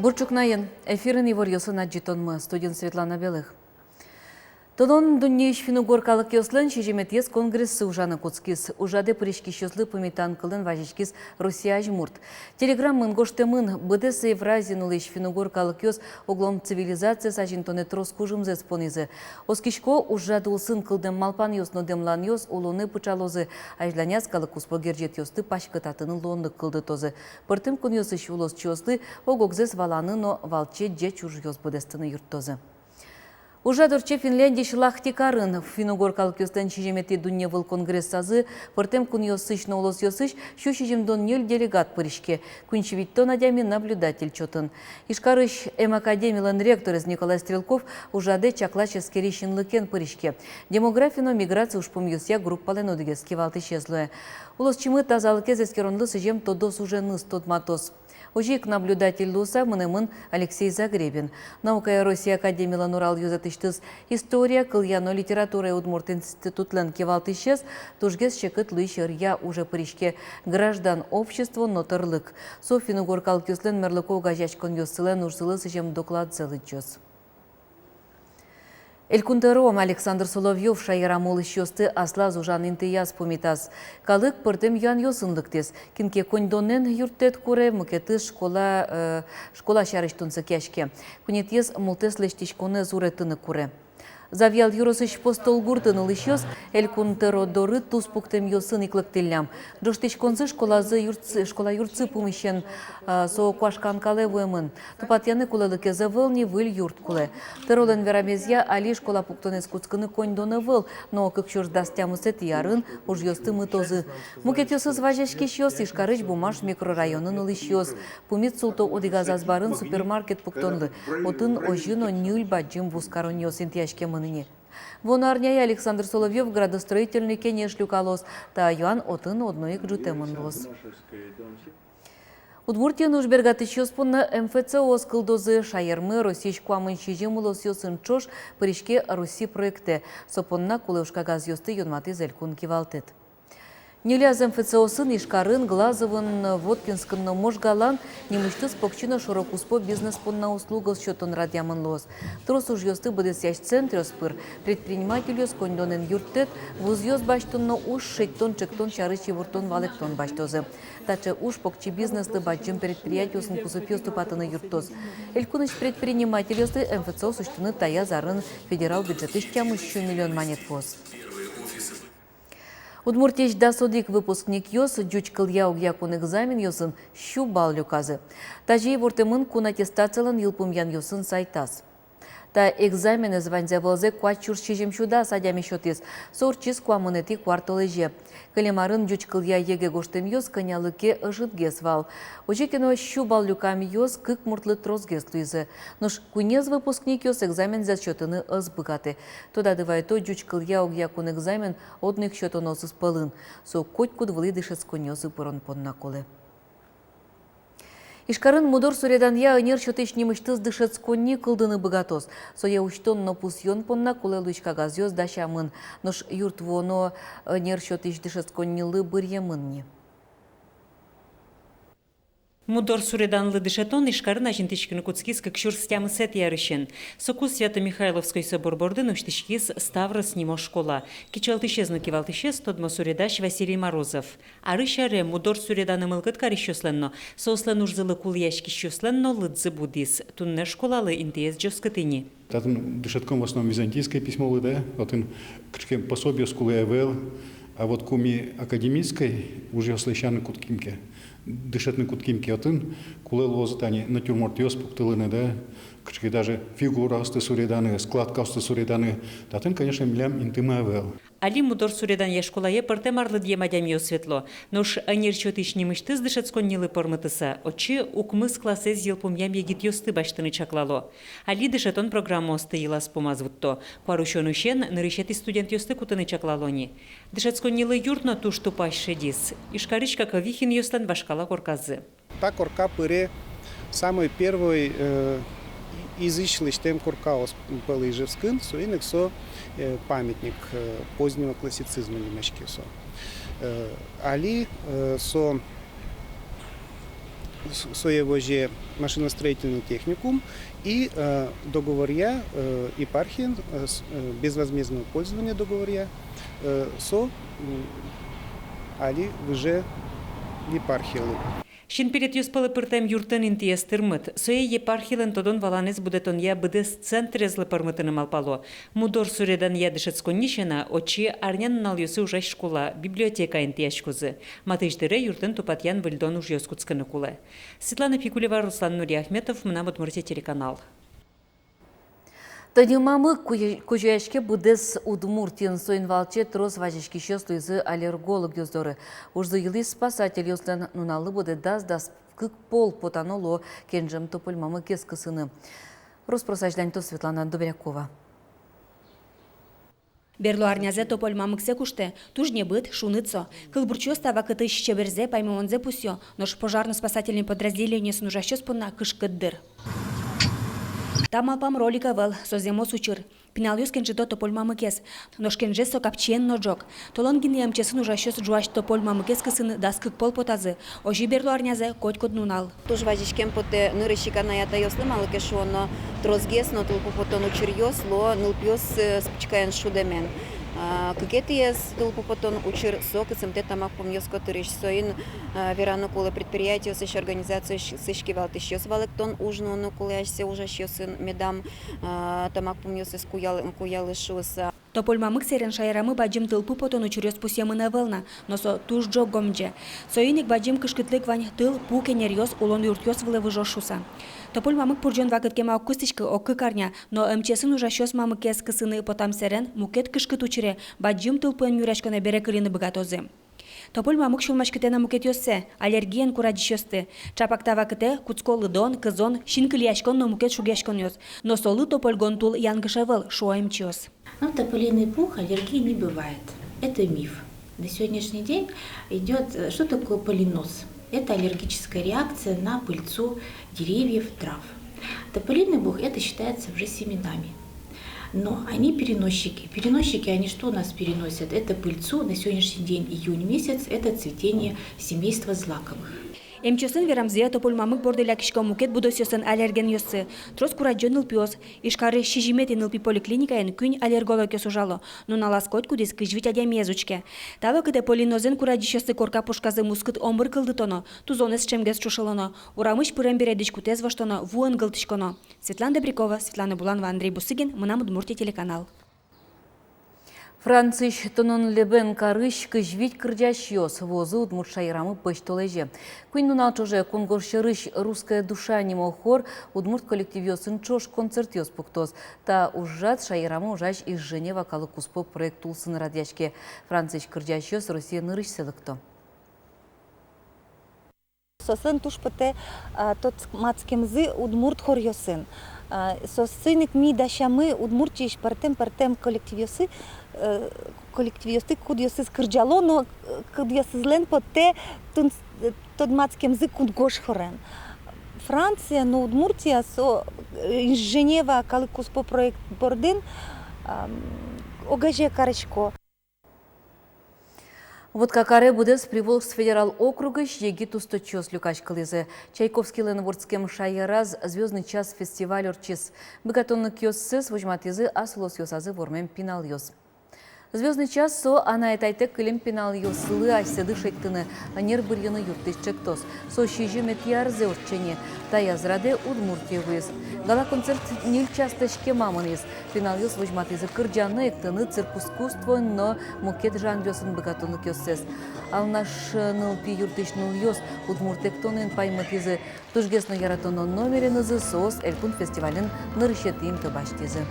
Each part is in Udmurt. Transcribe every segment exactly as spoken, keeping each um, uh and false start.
Бур ӵукнаен! Эфирын иворъёсын адӟытонмы, студиын Светлана Белых. Толон дуннеысь финн-угор калыкъёслэн сизьыметӥез конгрессы ужаны кутскиз. Ужрадэ пыриськисьёслы пумитан кылын вазиськиз Россия азьмурт. Телеграммаын гожтэмын: быдэс Евразиын улӥсь финн-угор калыкъёс оглом цивилизациез азинтонэ трос кужымзэс понӥзы. Оскисько, ужрад улсын кылдэм малпанъёс но дэмланъёс улонэ пыӵалозы, азьланяз калык куспо герӟетъёсты паськытатыны луонлык кылдытозы. Пӧртэм кунъёсысь улосчиослы ог-огзэс валаны но валче ӟеч ужъёс быдэстыны юрттозы. Ужрад ортче Финляндиысь Лахти карын. Финн-угор калыкъёслэн сизьыметӥ дунневыл конгрессазы пӧртэм кунъёсысь но улосъёсысь сю сизьымдон ньыль делегат пыриське, куинь сю витьтон адями наблюдатель чотын. Ижкарысь эм академилэн ректорез Николай Стрелков ужрадэ чаклась-эскерись инлыкен пыриське. Демография но миграция ужпумъёсъя группалэн одӥгез кивалтӥсез луэ. Улосчимы тазалыкез эскеронлы сӥзем тодос уженыз тодматоз. Озьы ик наблюдатель луыса мынэмын Алексей Загребин. Наукая Россия академилэн Урал ёзэтысьтыз история, кылъя но литературая удмурт институтлэн кивалтӥсез, тужгес секыт луись ӧръя уже пыриське, «Граждан, общество но тӧрлык». Со финн-угор калыкъёслэн мерлыко огазеяськонъёссылэн ужзылы сӥзем докладзэ лыдӟоз. Элькун тӧро Александр Соловьёв шаерамы улӥсьёсты аслаз ужан интыяз пумитаз. Калык пӧртэм юанъёсын лыктӥз: кин ке коньдонэн юрттэт куре, мукетыз школа, э, школа сярысь тунсыкъяське, куинетӥез мултэс лэсьтӥськонэз уретыны куре. Завьял ёросысь Постол гуртын улӥсьёс Элькун тӧро доры туспуктэмъёсын ик лыктӥллям. Ӝожтӥськонзы школазы юртсы, школа юртсы пумысен, а, со куашкан калэ вуэмын. Тупатъяны кулэлыкез ӧвӧл ни, выль юрт кулэ. Тӧролэн верамезъя, али школа пуктонэз кутскыны коньдон ӧвӧл, но кык сюрс дас тямысэтӥ арын ужъёсты мытозы. Мукетъёсыз вазиськисьёс — Ижкарысь Бумаш микрорайонын улӥсьёс. Пумит султо одӥгаз азбарын супермаркет пуктонлы. Отын озьы но ньыль бадӟым вузкаронъёс интыяськемын ини. Вуоно арняе Александр Соловьёв градостроительный кенеш люкалоз. Та юан отын одно ик ӝутэмын луоз. Удмуртиын уж бергатӥсьёс понна МФЦ-ос кылдозы. Шаермы Россиысь куамын сизьым улосъёсын ӵош пыриське Росси проектэ. Со понна кулэ ужкагазъёсты юнматӥз элькун кивалтэт. Ньыляз МФЦ-осын: Ижкарын, Глазовын, Воткинскын но Можгалан нимысьтыз покчи но шорокуспо бизнес понна услугаос сётон радъямын луоз. Трос ужъёсты быдэсъясь центръёс пыр предпринимательёс коньдонэн юрттэт, вузъёс басьтон но уж шедьтон-ӵектон сярысь ивортон-валэктон басьтозы. Таӵе уж покчи бизнеслы бадӟым предприятиосын кусыпъёс тупатыны юрттоз. Элькунысь предпринимательёслы МФЦ-ос усьтыны таяз арын федерал бюджетысь тямыс сю миллион манет вуоз. Удмуртиысь дас одӥг выпускникъёс ӟуч кылъя огъя кун экзаменъёсын сю балл люказы. Тазьы ивортэмын кун аттестациялэн йылпумъянъёсын сайтаз. Та экзаменэз ваньзэ-вылзэ куать сюрс сизьым сю дас адями сётӥз. Со ортчиз куамынэтӥ куартолэзе. Кылем арын ӟуч кылъя ЕГЭ гожтэмъёс кӧнялы ке ӧжытгес вал. Озьы ке но, сю балл люкамъёс кык муртлы тросгес луизы. Нош куинез выпускникъёс экзамензэс сётыны ӧз быгаты. Тодады вайто, ӟуч кылъя огъя кун экзамен одно ик сётонъёсыз пӧлын. Со котькуд вылӥ дышетсконниосы пырон понна кулэ. Ижкарын мудор суреданъя ӧнер сётӥсь нимысьтыз дышетсконни кылдыны быгатоз. Сое усьтон но пусъён понна кулэ луись кагазъёс дасямын. Нош юрт вуоно ӧнер сётӥсь дышетсконнилы быръемын ни. Мудор суреданлы дышетон Ижкарын азинтӥськыны кутскиз кык сюрс тямысэтӥ арысен. Соку Свято-Михайловской собор бордын усьтӥськиз «Ставрос» нимо школа. Кичӧлтӥсез но кивалтӥсез — тодмо суредась Василий Морозов. Арысь аре мудор суреданы мылкыд карисьёслэн но, соослэн ужзылы кулэяськисьёслэн но лыдзы будӥз. Туннэ школалы интыез ӟоскыт ини. Татын дышетскон в основном византийское письмолы, да, отын кыӵе ке пособиос кулэ ӧвӧл, а вот ку ми академической ужъёслы сяны кутским ке, дышетыны кутским ке, отын кулэ луозы тани натюрмортъёс пуктылыны, да, кыӵе ке даже фигураосты суреданы, складкаосты суреданы, татын, конечно, милям интымы ӧвӧл. Али мудор суреданъя школае пӧртэм арлыдъем адямиос ветло. Нош ӧнер сётӥсь нимысьтыз дышетсконнилы пӧрмытыса, отчы укмыс классэз йылпумъям егитъёсты басьтыны чаклало. Али дышетон программаосты йылаз-пумаз вутто. Куарусёнысен нырысетӥ студентъёсты кутыны чаклало ни. Дышетсконнилы юрт но туж тупась шедиз. Ижкарысь Каковихинъёслэн вашкала корказы. Та корка пыре самой первой, э, изысь лэсьтэм коркаос пӧлы Ижевскын, соин ик со, э, памятник, э, позднего классицизма нимаське со. Э, али, э, со С-, сое возе машиностроительный техникум и, э, договоръя, э, епархиен, э, с-, э, безвозмездного пользования договоръя, э, со, м, али выже епархилы. Синпелетъёс пӧлы пыртэм юртын интыез тырмыт. Сое епархилэн тодон-валанэз будэтонъя быдэс центрезлы пӧрмытыны малпало. Мудор суреданъя дышетсконни сяна, отчы арнянуналъёсы ужась школа, библиотека интыяськозы. Матысь дыре юртын тупатъян-выльдон ужъёс кутскыны кулэ. Светлана Пикулева, Руслан Нуриахметов, «Мынам Удмуртие» телеканал. Тӧдьы мамык куё-, кузёяське быдэс Удмуртиын. Соин валче трос вазиськисьёс луизы аллергологъёс доры. Ужзы йылӥз спасательёслэн. Нуналлы быдэ дас, дас кык пол потано луо кенжем тополь мамыкез кысыны. Рос-прос азьланьтоз Светлана Добрякова. Берло арнязэ тополь мамыксэ куштэ. Туж небыт, шуныт со. Кылбурчиос та вакытысь чеберзэ, паймымонзэ пусъё, нош пожарно-спасательной подразделениосын ужасьёс понна кышкыт дыр. Та малпам ролик ӧвӧл, со зэмос учыр. Пиналъёс кенжыто тополь мамыкез. Нош кенже со капчиен но ӝог. Толон гинэ МЧС-ын ужасьёс ӝуась тополь мамыкез кысыны дас кык пол потазы. Озьы берло арнязэ котькуд нунал. Туж вазиськем потэ нырысь ик анай-атайёслы, малы ке шуоно тросгес но тылпу потон учыръёс луо нылпиос, э, спичкаен шудэмен. А, кыкетӥез тылпу потон учыр — со кысымтэ тамак пумъёс котырысь. Соин, а, вераны кулэ, предприятиосысь, организациосысь кивалтӥсьёс валэктон уж нуыны кулэ асьсэ ужасьёсын, медам, а, тамак пумъёсыз куял-, куялы шуыса. Тополь мамык сэрен шаерамы бадӟым тылпу потон учыръёс пусъемын ӧвӧл на, но со туж ӝог гомӟе. Соин ик бадӟым кышкытлык вань тыл, пу, кенеръёс, улон юртъёс вылэ выжоз шуыса. Тополь мамык пурӟон вакыт кема уг кыстӥськы, ог-кык арня, но МЧС-ын ужасьёс мамыкез кысыны потам сэрен мукет кышкыт учыре, бадӟым тылпуэн нюръяськонэ бере кылины быгатозы. Тополь мамык сюлмаськытэ на мукетъёссэ, аллергиен курадӟисьёсты. Чапак та вакытэ кутско лыдон, кызон, синкылияськон но мукет шугъяськонъёс. Но солы тополь гон тул янгыш ӧвӧл, шуо эмчиос. Ну, тополиный пух аллергии не бывает. Это миф. На сегодняшний день идёт, э, что такое поллиноз? Это аллергическая реакция на пыльцу деревьев, трав. Тополиный пух — это считается уже семенами. Но они переносчики. Переносчики, они что у нас переносят? Это пыльцу, на сегодняшний день, июнь месяц, это цветение семейства злаковых. Эмчиослэн верамзыя, тополь мамык борды лякисько мукет будосъёслэн аллергенъёссы. Трос курадӟо нылпиос. Ижкарысь сизьыметӥ нылпи поликлиникаын куинь аллергологъёс ужало. Нуналаз котькудӥз кызь вить адямиез учке. Та вакытэ поллинозэн курадӟисьёсты корка пушказы мускыт омыр кылдытоно, тузонэз ӵемгес ӵушылоно, урамысь пырем бере дӥськутэз воштоно, вуэн гылтӥськоно. Светлана Добрякова, Светлана Буланова, Андрей Бусыгин, «Мынам Удмуртие» телеканал. Франциысь Тонненлебен карысь кызь вить кырӟасьёс вуозы удмурт шаерамы пӧсьтолэзе. Куинь нунал ӵоже кунгож сьӧрысь «Русская душа» нимо хор удмурт коллективъёсын ӵош концертъёс пуктоз. Та ужрад шаерамы ужась «Из Женева калык куспо» проект улсын радъяське. Франциысь кырӟасьёс Россие нырысьсэ лыкто. Соослэн туж потэ, а, тодматскемзы удмурт хоръёсын. А, соосын ик ми дасямы Удмуртиысь пӧртэм-пӧртэм коллективъёсы, э, коллективъёсты, кудъёсыз кырӟало но, э, кудъёсызлэн потэ тунс-, э, тодматскемзы кунгож хорен. Франция но Удмуртия со, э, «Из Женева калык куспо» проект бордын, ам, огазьы карисько. Вотка каре быдэс Приволжск федерал округысь егит усточиос люкаськылӥзы. Чайковскийлэн вордскем шаераз «Звёздный час» фестиваль ортчиз. Быгатонлыкъёссэс возьматӥзы ас улосъёсазы вормем пиналъёс. «Звёздный час» со анай-атайтэк кылем пиналъёслы асьсэды шедьтыны, ӧнер бырйыны юрттӥсь ӵектос. Со сизьыметӥ арзэ ортче ни. Таяз радэ Удмуртие вуиз. Гала-концерт ньыль часлэсь кема мынӥз. Пиналъёс возьматӥзы кырӟаны, эктыны, цирк искусствоын но мукет жанръёсын быгатонлыкъёссэс. Алнаш нылпи юртысь нылъёс удмурт эктонэн паймытӥзы. Тужгес но яратоно номеренызы соос элькун фестивальын нырысетӥ инты басьтӥзы.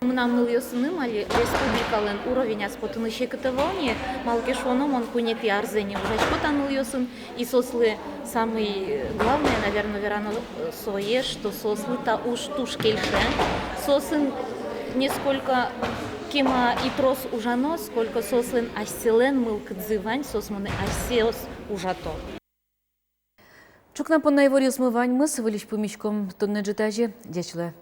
Мынам нылъёсыным али республикалэн уровеняз потыны секыт ӧвӧл ни, малы ке шуоно мон куинетӥ арзэ ни ужасько та нылъёсын, и соослы самый главное, наверно, верано, э, сое, что соослы та уж туж кельше. Соосын не сколько кема и трос ужано, сколько соослэн асьсэлэн мылкыдзы вань, соос монэ асьсэос ужато. Ӵукна понна иворъёсмы ваньмыз, выльысь пумиськом туннэ ӝытазе. Ӟеч луэ.